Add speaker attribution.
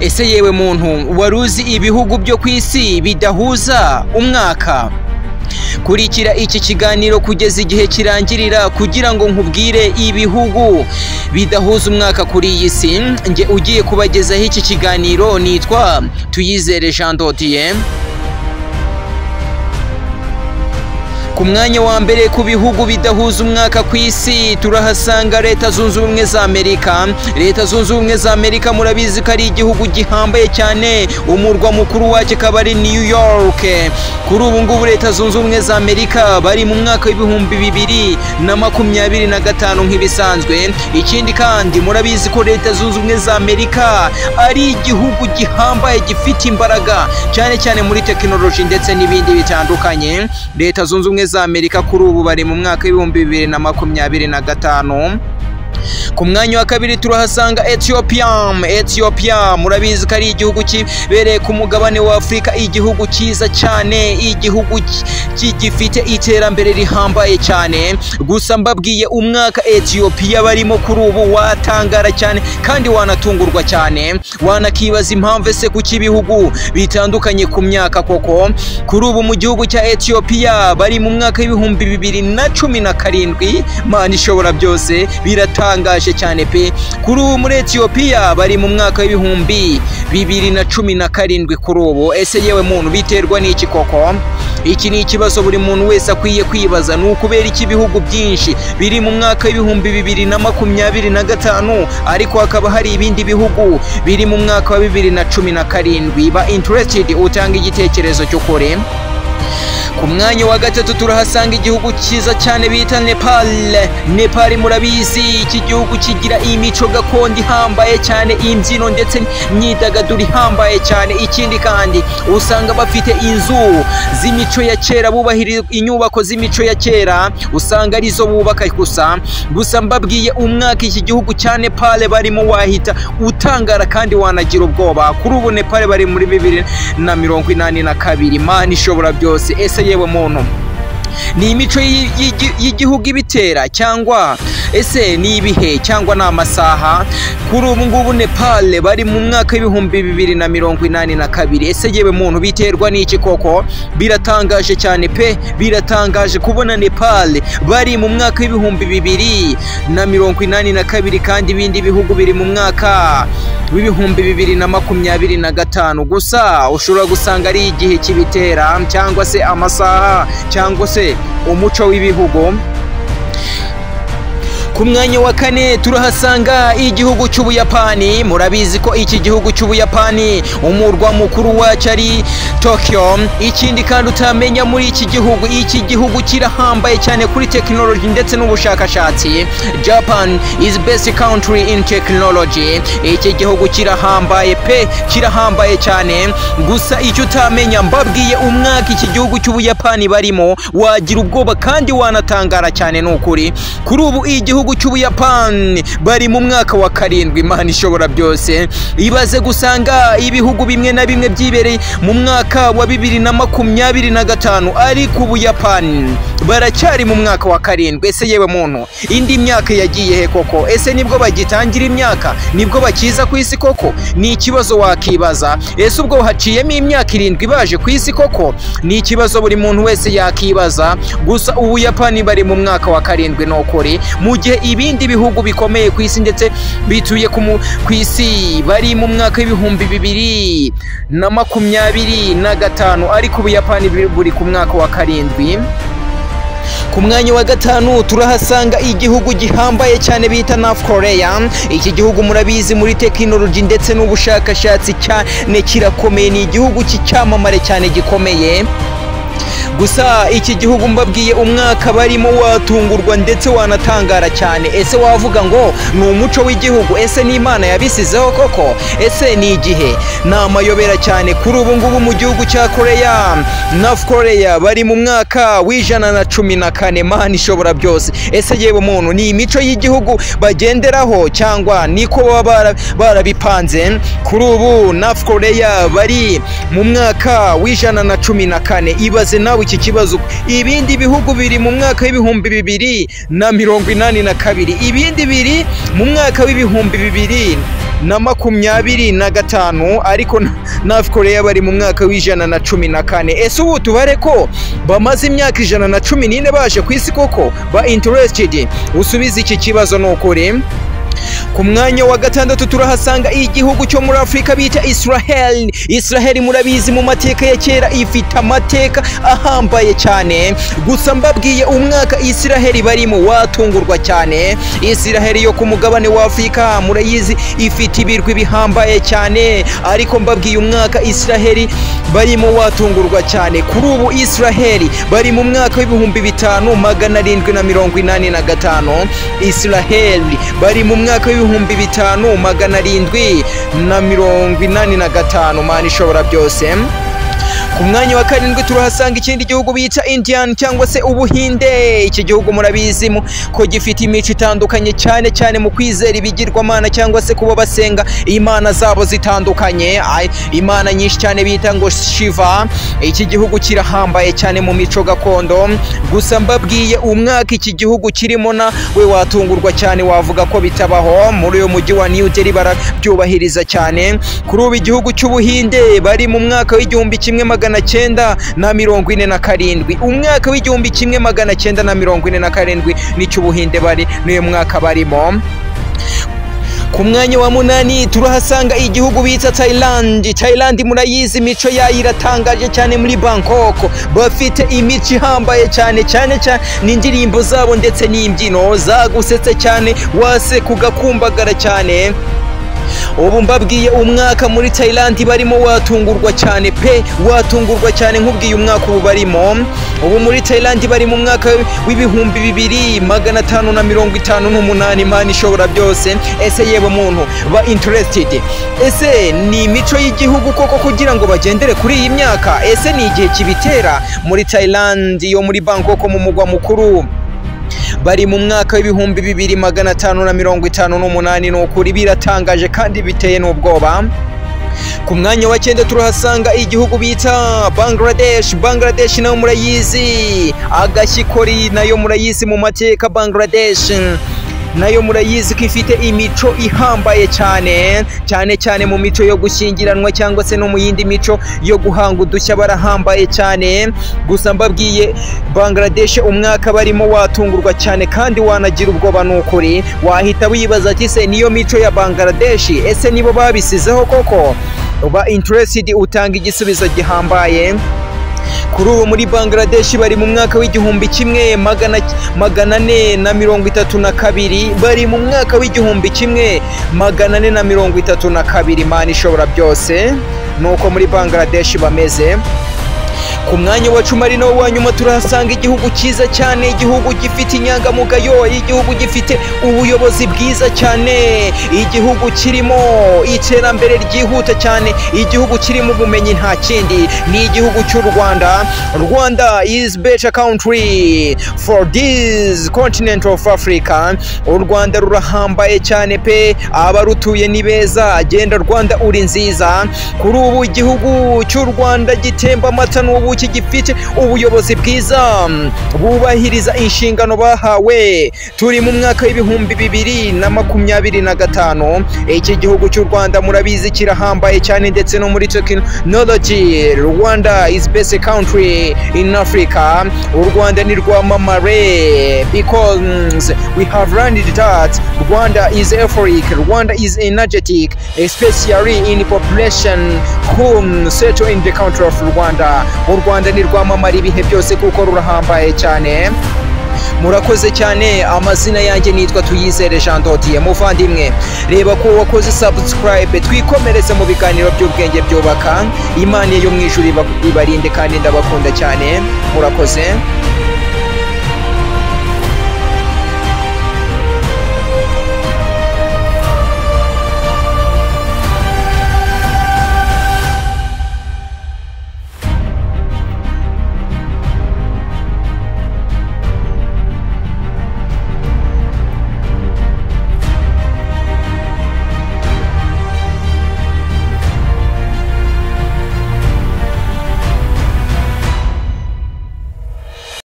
Speaker 1: Ese yewe muntu wari uzi ibihugu byo ku isi bidahuza umwaka? Kurikira iki kiganiro kugeza igihe kirangirira kugira ngo nkubwire ibihugu bidahuza umwaka kuri iyi si. Nge ugiye kubagezaho iki kiganiro nitwa Tuyizere Jean Dodier. Ku mwanya wa mbere ku bihugu bidahuza umwaka ku isi turahasanga Leta Zunze Ubumwe za Amerika. Leta Zunze Ubumwe za Amerika murabizi ko ari igihugu gihambaye cyane, umurwa mukuru wacyo akaba ari New York. Kuri ubu ngubu Leta Zunze Ubumwe za Amerika bari mu mwaka w'2025 nk'ibisanzwe. Ikindi kandi murabizi ko Leta Zunze Ubumwe za Amerika ari igihugu gihambaye gifite imbaraga cyane cyane muri tekinoloji ndetse n'ibindi bitandukanye. Leta Zunze Ubumwe za Amerika kuri ubu bari mu mwaka w'2025. Ku mwanya wa kabiri turahasanga Ethiopia. Ethiopia murabizi ko ari igihugu kibereye ku mugabane wa Afurika, igihugu cyiza cyane, igihugu gifite iterambere rihambaye cyane. Gusa mbabwiye umwaka Ethiopia barimo kuri ubu watangara cyane kandi wanatungurwa cyane, wanakibaza impamvu ese kuki ibihugu bitandukanye ku myaka koko. Kuri ubu mu gihugu cya Ethiopia bari mu mwaka w'2017. Mana ishobora byose, biratangaje cyane pe. Kuri ubu muri Ethiopia bari mu mwaka w'2017 kuri ubu. Ese yewe muntu biterwa n'iki koko? Iki ni ikibazo buri muntu wese akwiye kwibaza. Ni ukubera iki ibihugu byinshi biri mu mwaka w'2025 ariko hakaba hari ibindi bihugu biri mu mwaka wa 2017? Ba interested utanga igitekerezo cy'ukuri. Ku mwanya wa gatatu turahasanga igihugu cyiza cyane bita Nepal. Nepal murabizi iki gihugu kigira imico gakondo ihambaye cyane, imbyino ndetse n'imyidagaduro ihambaye cyane. Ikindi kandi usanga bafite inzu z'imico ya kera, bubahiriza inyubako z'imico ya kera, usanga arizo bubaka gusa. Gusa mbabwiye umwaka iki gihugu cya Nepal barimo wahita utangara kandi wanagira ubwoba. Kuri ubu Nepal bari muri 2082. Mana ishobora byose. Ese yewe muntu, ni imico y'igihugu ibitera cyangwa ese ni ibihe cyangwa ni amasaha? Kuri ubu ngubu Nepal bari mu mwaka w'2082. Ese yewe muntu biterwa n'iki koko? Biratangaje cyane pe, biratangaje kubona Nepal bari mu mwaka w'2082 kandi ibindi bihugu biri mu mwaka w'2025. Gusa ushobora gusanga ari igihe kibitera cyangwa se amasaha cyangwa se umuco w'ibihugu. Ku mwanya wa kane turahasanga igihugu cy'Ubuyapani. Murabizi ko iki gihugu cy'Ubuyapani umurwa mukuru wacyo ari Tokyo. Ikindi kandi utamenya muri iki gihugu kirahambaye cyane kuri tekinoloji ndetse n'ubushakashatsi. Japan is best country in technology. Iki gihugu kirahambaye pe, kirahambaye cyane. Gusa icyo utamenya, mbabwiye umwaka iki gihugu cy'Ubuyapani barimo wagira ubwoba kandi wanatangara cyane n'ukuri. Kuri ubu igihugu cy'Ubuyapani bari mu mwaka wa 7. Imana ishobora byose. Ibaze gusanga ibihugu bimwe na bimwe byibereye mu mwaka wa 2025 ariko Ubuyapani baracyari mu mwaka wa 7. Ese yewe muntu, indi myaka yagiye he koko? Ese nibwo bagitangira imyaka? Nibwo bakiza ku isi koko? Ni ikibazo wakibaza. Ese ubwo haciyemo imyaka 7 baje ku isi koko? Ni ikibazo buri muntu wese yakibaza. Gusa Ubuyapani bari mu mwaka wa 7 n'ukuri, mu gihe ibindi bihugu bikomeye ku isi ndetse bituye ku isi bari mu mwaka w'2025 ariko Ubuyapani buri ku mwaka wa 7. Ku mwanya wa gatanu turahasanga igihugu gihambaye cyane bita North Korea. Iki gihugu murabizi muri tekinoloji ndetse n'ubushakashatsi cyane kirakomeye, ni igihugu cy'icyamamare cyane gikomeye. Gusa iki gihugu mbabwiye umwaka barimo watungurwa ndetse wanatangara cyane. Ese wavuga ngo ni umuco w'igihugu? Ese ni Imana yabisizeho koko? Ese ni igihe? Ni amayobera cyane. Kuri ubu ngubu mu gihugu cya Korea, North Korea bari mu mwaka w'114. Mana ishobora byose. Ese yewe muntu, ni imico y'igihugu bagenderaho cyangwa niko baba barabipanze? Kuri ubu North Korea bari mu mwaka w'114. Ibaze nawe iki kibazo. Ibindi bihugu biri mu mwaka w'2082, ibindi biri mu mwaka w'2025, ariko North Korea bari mu mwaka w'114. Ese ubu tubare ko bamaze imyaka 114 baje ku isi koko? Ba interested usubize iki kibazo ni ukuri. Ku mwanya wa gatandatu turahasanga igihugu cyo muri Afurika bita Israel. Israel murabizi mu mateka ya kera ifite amateka ahambaye cyane. Gusa mbabwiye umwaka Israel barimo watungurwa cyane. Israel yo ku mugabane wa Afurika murayizi ifite ibirwi bihambaye cyane, ariko mbabwiye umwaka Israel barimo watungurwa cyane. Kuri ubu Israel bari mu mwaka w'5785. Israel bari mu mwaka w'5785. Mana ishobora byose. Ku mwanya wa karindwi turahasanga ikindi gihugu bita Indian cyangwa se Ubuhinde. Iki gihugu murabizi ko gifite imico itandukanye cyane cyane mu kwizera ibigirwamana cyangwa se kuba basenga imana zabo zitandukanye, imana nyinshi cyane bita ngo Shiva. Iki gihugu kirahambaye cyane mu mico gakondo. Gusa mbabwiye umwaka iki gihugu kirimo na we watungurwa cyane, wavuga ko bitabaho. Muri uyu mujyi wa New Delhi barabyubahiriza cyane. Kuri ubu igihugu cy'Ubuhinde bari mu mwaka w'1947. Umwaka w'1947 nicyo Ubuhinde bari n'uyu mwaka barimo. Ku mwanya wa munani turahasanga igihugu bita Thailand. Thailand murayizi imico yayo iratangaje cyane. Muri Bangkok bafite imico ihambaye cyane cyane cyane n'indirimbo zabo ndetse n'imbyino zagusetse cyane, wase kugakumbagara cyane. Ubu mbabwiye umwaka muri Thailand barimo watungurwa cyane pe, watungurwa cyane nkubwiye umwaka ubu barimo. Ubu muri Thailand bari mu mwaka w'2558. Imana ishobora byose. Ese yewe muntu ba interested, ese ni imico y'igihugu koko kugira ngo bagendere kuri iyi myaka? Ese ni igihe kibitera? Muri Thailand yo muri Bangkok mu mugwa mukuru bari mu mwaka w'2558. Ni ukuri biratangaje kandi biteye n'ubwoba. Ku mwanya wa cyenda turahasanga igihugu bita Bangladesh. Bangladesh nayo murayizi, agashyikori nayo murayizi mu mateka. Bangladesh nayo murayizi ko ifite imico ihambaye cyane cyane cyane mu mico yo gushyingiranwa cyangwa se no mu yindi mico yo guhanga udushya, barahambaye cyane. Gusa mbabwiye Bangladesh umwaka barimo watungurwa cyane kandi wanagira ubwoba. Ni ukuri wahita wibaza ati se niyo mico ya Bangladesh, ese nibo babisizeho koko? Uba interested utanga igisubizo gihambaye. Kuri ubu muri Bangladesh bari mu mwaka w'1432. Bari mu mwaka w'1432. Imana ishobora byose. Nuko muri Bangladesh bameze. Ku mwanya wa cumi ari nawo wa nyuma turahasanga igihugu cyiza cyane, igihugu gifite inyangamugayo, igihugu gifite ubuyobozi bwiza cyane, igihugu kirimo iterambere ryihuta cyane, igihugu kirimo ubumenyi nta kindi, ni igihugu cy'u Rwanda. Rwanda is better country for this continent of Africa. U Rwanda rurahambaye cyane pe, abarutuye ni beza. Genda Rwanda uri nziza. Kuri ubu igihugu cy'u Rwanda gitemba amata n'ubuki, gifite ubuyobozi bwiza bubahiriza inshingano bahawe. Turi mu mwaka w'2025. Iki gihugu cy'u Rwanda murabizi kirahambaye cyane ndetse no muri technology. Rwanda is best country in Africa. U Rwanda ni rwamamare because we have learned that Rwanda is euphoric, Rwanda is energetic, especially in population whom settle in the country of Rwanda. U Rwanda ni rwamamara ibihe byose kuko rurahambaye cyane. Murakoze cyane. Amazina yanjye nitwa Tuyizere Jean Dodier. Muvandimwe, reba ko wakoze subscribe, twikomereze mu biganiro by'ubwenge byubaka. Imana yo mu ijuru ibarinde kandi ndabakunda cyane. Murakoze.